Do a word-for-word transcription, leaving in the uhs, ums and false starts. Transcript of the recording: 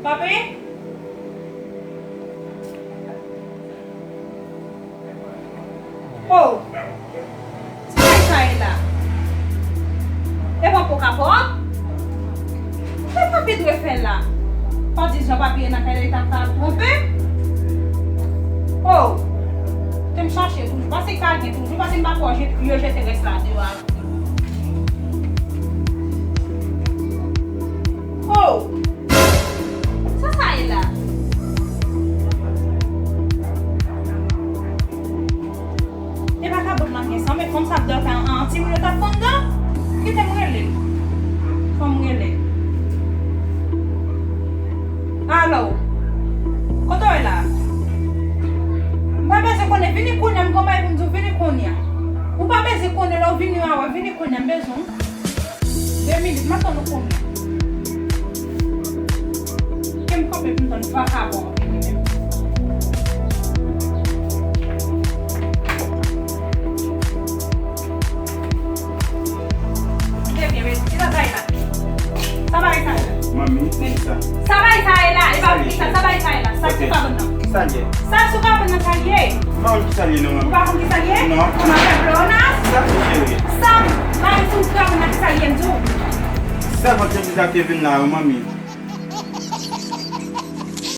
Papi? Oh! Sa bagay sa ye la? E pa pou kapòt? Sa papi dwe fè la? Swadizan papi ye nan kay la, li ta ka twonpe? Oh! Te m chache toujou. Pase ka gen toujou. Pase m pa kwè yo jete rès la deyò a. Oh! Sa sa ye la? E pa kabòt la gen san, men fanm sa ap dòmi an, an timoun yo t ap fann dan. Kite m rele l. Fò m rele l. Alo. Kote w ye la? M pa bezwen konnen. Vini kounye a, m gen yon bagay pou m di w, vini kounye a. Ou pa bezwen konnen, lè w vini a wè, vini kounye a, m bezwen w. De minit, m ap tann ou konbyen. Ke m kanpe pou m tann vakabon an vini menm. Ebyen, men, ki sa sa ye la? Sa bagay sa ye la? Manmi, men sa. Sa bagay sa ye la? E pa pou ki sa, sa bagay sa ye la? Sa sou kabann nan. Sa l ye? Sa sou kabann nan, sa l ye? M pa konn ki sa l ye non, manmi. Ou pa konn ki sa l ye? Non. Ou pa fè pleonas? Sa ki cheri? Sa, bagay sou kabann nan, ki sa l ye, m di w? Sèvant Jezi sa te vin la, wi, manmi.